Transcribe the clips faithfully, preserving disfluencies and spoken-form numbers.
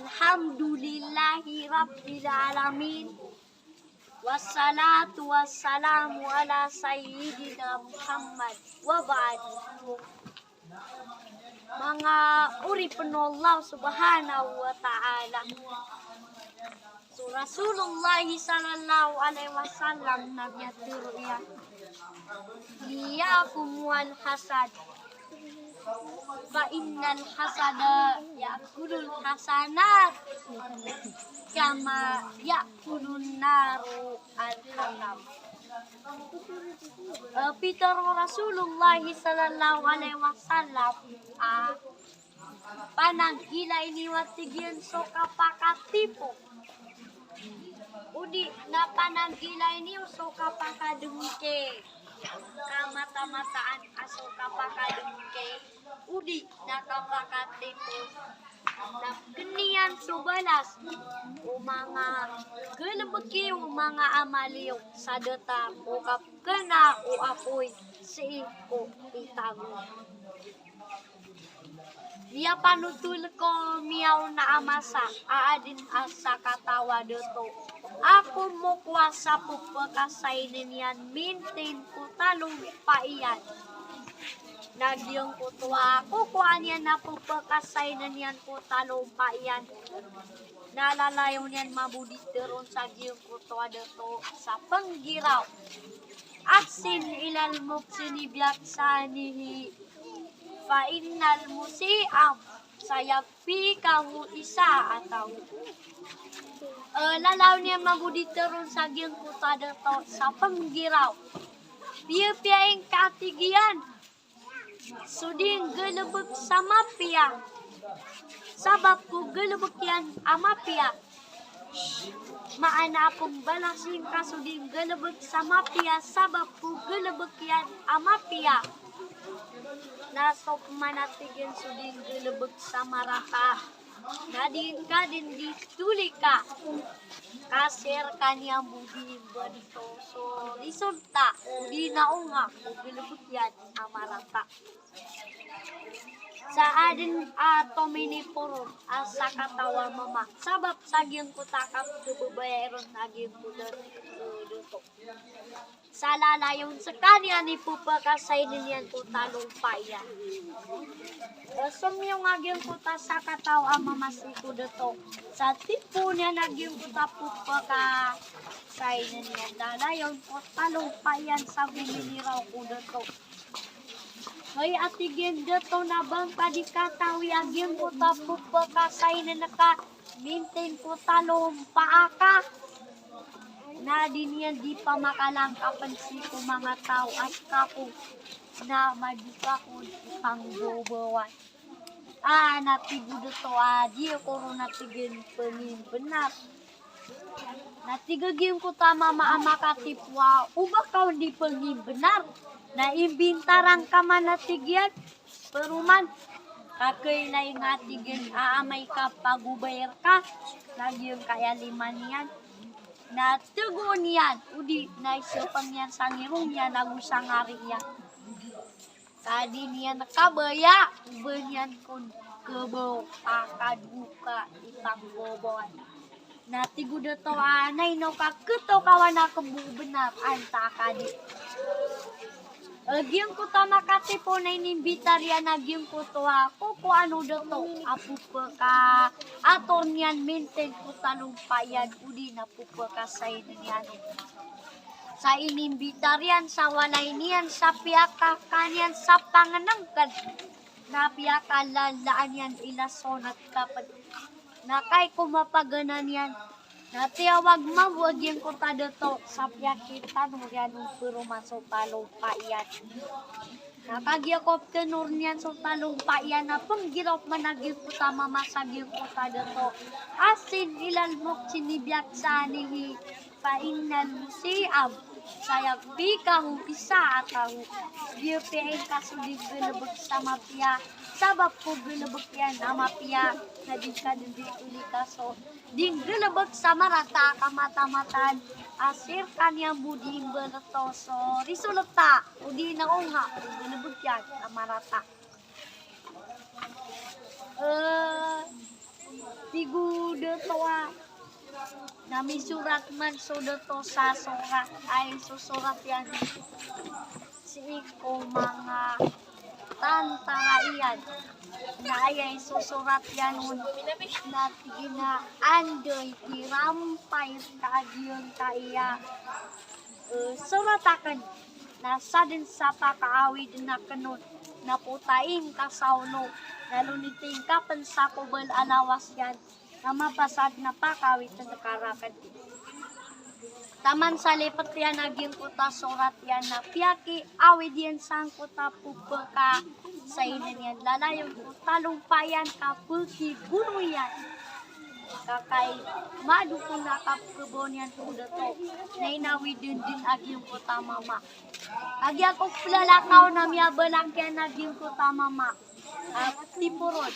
Alhamdulillahi Rabbil Alamin. Wassalatu wassalamu ala Sayyidina Muhammad wa ba'd. Manga oripn o Allah Subhanahu wa Ta'ala. So Rasulullah sallallahu alaihi wasallam na miyatharo iyan, "Iyyakum wal hasad. Fa innal hasada ya'kulul hasanat kama ya'kulun naru al hatab." Eh, pitharo o Rasulullah sallallahu alaihi wasallam, ah, pananggilai niyo a tig iyan so kapakatipo. Odi na pananggilai niyo so kapakadngki. Kamata-mataan a so kapakadngki odi na kapakatipo na pkn iyan so balas o manga galbk iyo, o manga amal iyo sa datar o kapkna o apoy sii ko itago. Miyapanothol ko miyaona a masa a adn a sakataw a dato a komokowa sa pphakasaynn iyan mintin ko talompa iyan. Na giyangkoto a kokowaan iyan a pphakasaynn iyan ko talompa iyan na lalayon iyan mambo di tharoon sa giyangkoto a dato sa pnggiraw. Ahsin ilal muhsini bi ihsanihi, fa innal musi'a sayakfikahu isa'atahu. Eh, lalayon iyan mambo di tharoon sa giyangkoto a dato sa pnggiraw. Piyapiya ingka, tig iyan, so di nggalbk sa mapiya sabap ko galbk iyan a mapiya. Maana a pmbalas ingka so di nggalbk sa mapiya sabap ko galbk iyan a mapiya. Na so pman, a tig iyan, so di nggalbk sa marata na di ngka dn di tolika. Ka sii rkaniyan bo di mbaloto so risolta, odi na onga ko galbk iyan a marata. Sa adn a tominiporo a sakataw a mama sabap sa giyangkoto a kapkhababayai ron a giyangkoto a dato, sa lalayon skaniyan i pphakasaynn iyan ko talompa iyan. Eh, somiyong a giyangkoto a sakataw a mama sii ko dato sa tipoon iyan a giyangkoto a pphakasaynn iyan, lalayon ko talompa iyan sa gominiraw ko dato. Hay, a tig iyan, dato, na ba ngka di katawi a giyangkoto a pphakasaynn ka mintin ko talompa aka? Na di niyan di pamakalangkapn sii ko manga taw a ska ko na madika ko di pangbobowan. Ah, na tig o dato a di ako ron, a tig iyan, pngimbnar. Na tig a giyangkoto a mama a makatipo a o ba ka on di pngimbnar na imbintaran ka man, a tig iyan, paroman. Ka kailay nga, a tig iyan, a amay ka pagobay rka na giyangkaya lima niyan na tagoon iyan, odi na isapang iyan sa ngirong iyan ago sa ngari iyan. Ka di niyan kabaya o ba niyan kon khabaw a kadowa ka i pangbobowan. Na tig o dato a, na ino ka khatokawan akn bo bnar a antaa ka di. A giyangkoto a makatipo na inimbitar iyan a giyangkoto a kokowaan o dato a pphakaator niyan mintin ko talompa iyan odi na pphakasaynn iyan on. Sa inimbitar iyan sa walay niyan sa piyakakan iyan sa pangnngkn na piyakalalaan iyan i lasonat kapd. Na kagiya ko mapagana niyan na tiyawag mambo a giyangkoto a dato sa piyakitanor iyan on paroman so talompa iyan. Na kagiya ko pthanor niyan so talompa iyan na pnggiraw pman a giyangkoto a mama sa giyangkoto a dato, "Ahsin ilal muhsini bi ihsanihi, fa innal musi'a sayakfikahu isa'atahu." Giya piya ingka so di nggalbk sa mapiya sabap ko galbk iyan a mapiya, na di ngka dn di tolika so di nggalbk sa marata, ka mata-mataan a sii rkaniyan bo di mbaloto so risolta, odi na onga ko galbk iyan a marata. Eh, Tig o dato a na misorat man so dato sa sorat, aya isosorat iyan sii ko manga tantara iyan. Na aya isosorat iyan on na tig iyan a anda i tirampay rka a giyangkaya, eh, sorat akn, na sadn sa pakaawidn akn on na potain ka sa olo, na lonitay ngka pn sa kobal a lawas iyan, na mapasad na pakaawidn ka rakn. Taman sa lipet iyan a giyangkoto a sorat iyan na piyakiawid iyan sangkoto a pphakasainaan iyan, lalayon ko talompa iyan ka pkhibono iyan. Ka kai madoko na kapkhabaw niyan ko dato na inawidn dn a giyangkoto a mama. Kagiya ko plalakaw na miyabalak iyan a giyangkoto a mama. Ah, tiporod.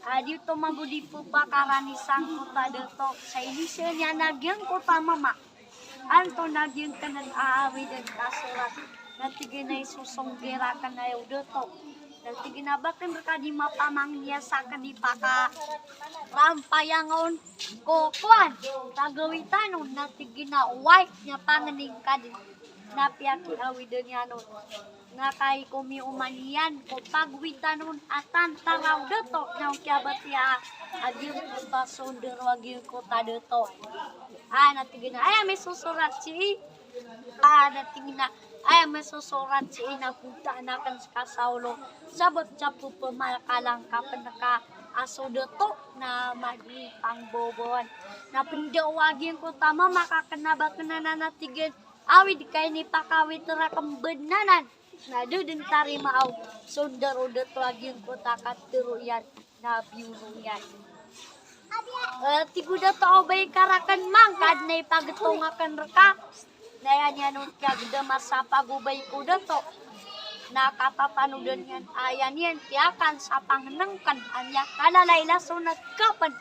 Ah, di oto mambo di pphakaran i sangkoto a dato sa iniza niyan a giyangkoto a mama. Antonaa giyangkanan a awid ka sorat? Na tig iyan a isosonggi rakn o dato. Na tig iyan a ba akn rka di mapamangni a sakn i pakarampay angka on ko kowan, kagawii tano. Na tig iyan a oway, miyapangni ngka dn. Na piyakiawid iyan on. Na kai komioman iyan ko pagawid tano a tantara o dato na o kiyabatiya a giyangkoto a sondaro a giyangkoto a dato. Ah, na tig iyan a aya misosorat sii, ah, na tig iyan a aya misosorat sii na potaan akn ska sa olo. Sabap sa pphamakalangkapn ka a so dato na mado i pangboboan. Na pndao a giyangkoto a mama ka kna ba kna na, na tig iyan, awid ka ini pakawit rakn bnar anan. Na da dn tarimaa o sondaro o dato a giyangkoto a katharo iyan na biyono iyan. Eh, tig o dato a obay ka rakn mangkad na ipagtong akn rka. Na aya niyan on kiyagdama sa pagobay ko dato na katatanodan iyan, aya niyan kiyakan sa pangnngkn a miyakalala i lason a kapn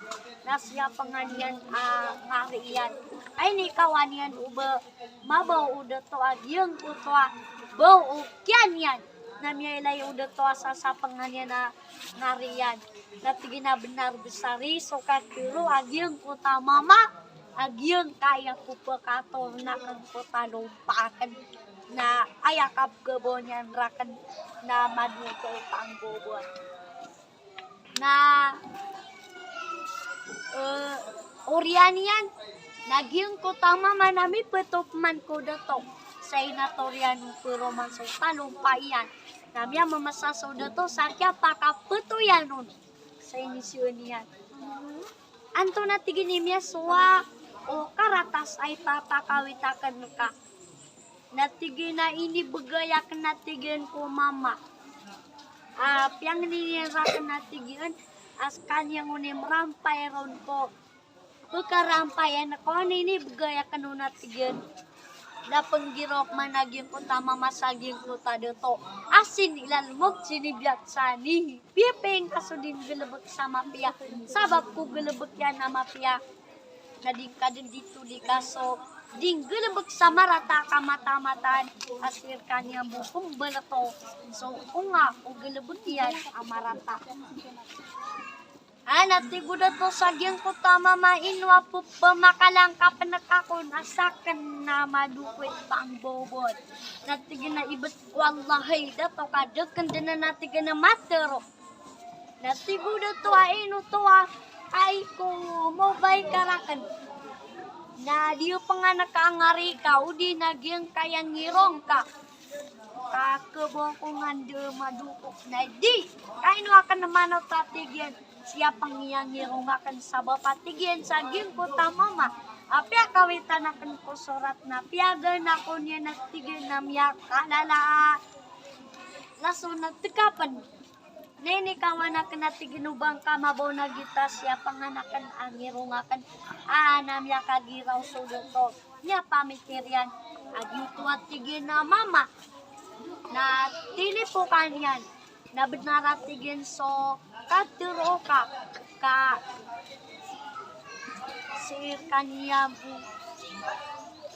na siyapngan iyan a ngari iyan. Ay, inikawan iyan o ba mabaw o dato a giyangkoto a baw o kiyan iyan. Na miyailay o dato a sasapngan iyan a ngari iyan. Na tig iyan a bnar bsar i so katharo a giyangkoto a mama a giyangkaya pphakatorn akn ko talompa akn. Na aya kapkhabaw niyan rakn na mado i pangboboan. Na, eh, oriyan iyan na giyangkoto a mama na miptop man ko dato sa inator iyan o paroman so talompa iyan. Na miyamamasa so dato sa kiyapakapto iyan on sa iniza niyan. Antonaa, tig iyan, i miyasowa o karatas a ipapakawit akn ka? Na tig iyan a inibgay akn, na tig iyan, ko mama. Ah, piyangni niyan rakn, na tig iyan, a skaniyan on i mrampay ron ko pkharampayan ko, na inibgay akn on, na tig iyan. Na pnggiraw man a giyangkoto a mama sa giyangkoto a dato a sinilalmog, sinibiyat sa nihi. Piyapiya ingka so di nggalbk sa mapiya. Sabap ko galbk iyan a mapiya na di ngka dn di tolika so di nggalbk sa marata ka mata-mataan a sii rkaniyan bo pmbaloto so onga o galbk iyan a marata. Ah, na tig o dato sa giyangkoto a mama, ino a pphamakalangkapn ka kon a sakn na mado ko i pangboboan. Na tig iyan a ibt ko Allah hay dato ka da akn dn, na tig iyan a matharo. Na tig o dato a ino oto a kai ko mobay ka rakn na di pnganaka a ngari ka odi na giyangkaya ngirong ka. Ka khabaw ko nga da mado ko. Na di, kaino akn man oto, a tig iyan, siyapngan iyan i ngirong akn sabap, a tig iyan, sa giyangkoto a mama a piyakawitan akn ko sorat na piyagaan ako niyan, a tig iyan, a miyakalala a lason a tkapn. Na inikawan akn, a tig iyan, o ba ngka mabaw na giyoto a siyapngan akn a ngirong akn. Ah, na miyakagiraw so dato. Miyapamikir iyan a giyoto, a tig iyan, a mama na tinipokan iyan. Na bnar, a tig iyan, so katharo ka, ka sii rkaniyan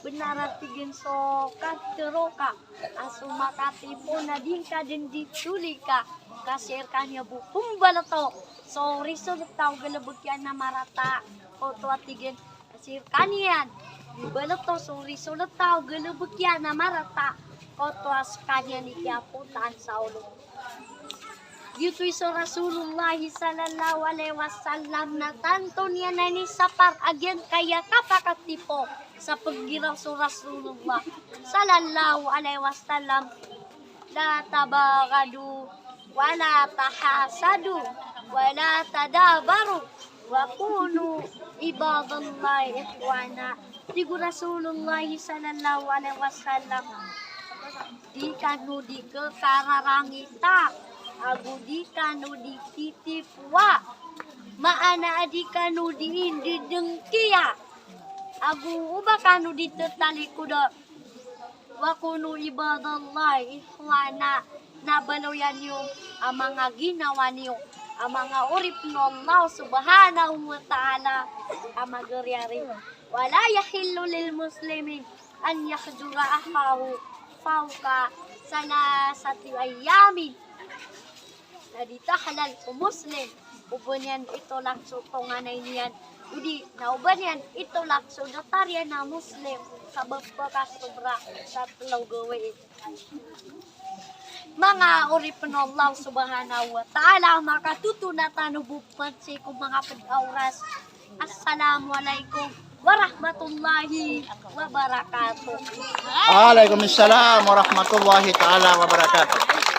bo Bnar a tig iyan so katharo ka a so makatipo na di ngka dn di tolika. Ka sii rkaniyan bo pmbaloto so risolta o galbk iyan a marata. Oto a tig iyan, sii rkaniyan, di baloto so risolta o galbk iyan a marata. Oto a skaniyan i kiyapotaan sa olo. Giyoto i so Rasulullah sallallahu alaihi wasallam na tanto niyan a inisapar a giyangkaya kapakatipo sa pgiraw so Rasulullah sallallahu alaihi wasallam, "La tabaghadu, wa la tahasadu, wa la tadabaru, wa kunu ibadallahi ikhwana." Tig o Rasulullah sallallahu alaihi wasallam, di kano di kkararangita, ago di kano di titipowa. Maana a di kano di ndidngkiya, ago o ba kano di ttalikoda. Wa kunu ibadallahi ikhwana. Na baloya niyo a manga ginawa niyo a manga oripn o Allah subhanahu wa ta'ala a magariari. Wa la yahillu lil muslimin an yahjura akhahu fawqa thalathati ayyamin. Na di tahalal ko Muslim o ba niyan itolak so tonganay niyan, odi na o ba niyan itolak so datar iyan a Muslim sa ba pkasobra sa tlo gawii. Manga oripn o Allah subhanahu wa ta'ala, makatoto na tano bo pn sii ko manga pd a oras. Assalamu alaikum warahmatullahi wabarakatuh. Alaikum salam warahmatullahi ta'ala wabarakatuh.